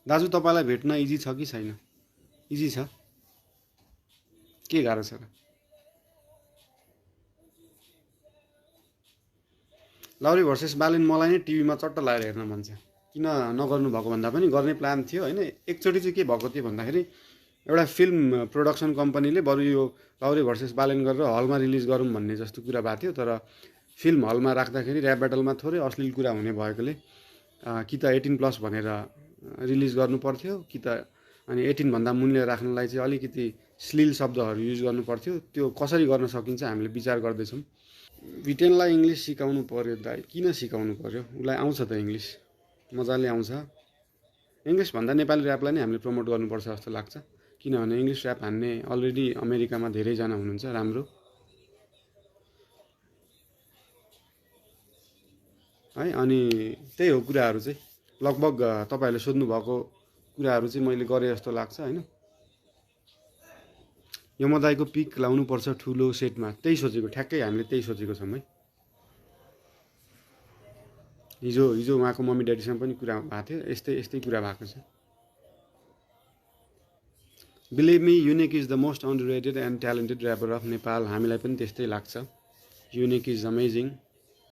दाजु तपाईँलाई भेट्न इजी छ कि छैन? इजी छ? के गाह्रो छ र? लौरी भर्सेस बालेन मलाई नै टिभीमा चट्ट लागेर हेर्न मन छ। किन नगर्नु भएको भन्दा पनि गर्ने प्लान थियो होइन। एकचोटि चाहिँ के भएको थियो भन्दाखेरि एउटा फिल्म प्रोडक्सन कम्पनीले बरु यो लौरी भर्सेस बालेन गरेर हलमा रिलिज गरौँ भन्ने जस्तो कुरा भएको थियो। तर फिल्म हलमा राख्दाखेरि ऱ्याप ब्याटलमा थोरै अश्लील कुरा हुने भएकोले कि त 18+ भनेर रिलिज गर्नु पर्थ्यो कि त अनि 18 भन्दा मुनिले राख्नलाई चाहिँ अलिकति श्लील शब्दहरू युज गर्नु पर्थ्यो। त्यो कसरी गर्न सकिन्छ हामीले विचार गर्दैछौँ। भिटेनलाई इङ्ग्लिस सिकाउनु पर्यो दाइ। किन सिकाउनु पर्यो? उसलाई आउँछ त इङ्ग्लिस, मजाले आउँछ। इङ्ग्लिस भन्दा नेपाली ऱ्यापलाई नै हामीले प्रमोट गर्नुपर्छ जस्तो लाग्छ। किनभने इङ्ग्लिस ऱ्याप हान्ने अलरेडी अमेरिकामा धेरैजना हुनुहुन्छ राम्रो है। अनि त्यही हो कुराहरू चाहिँ लगभग तपाईँहरूले सोध्नुभएको कुराहरू चाहिँ मैले गरेँ जस्तो लाग्छ होइन। यमदाईको पिक लाउनुपर्छ ठुलो सेटमा, त्यही सोचेको, ठ्याक्कै हामीले त्यही सोचेको छौँ है। हिजो उहाँको मम्मी ड्याडीसँग पनि कुरा भएको थियो, यस्तै कुरा भएको छ। Believe me, Unique is the most underrated and talented rapper of Nepal. हामीलाई पनि त्यस्तै लाग्छ। Unique is amazing.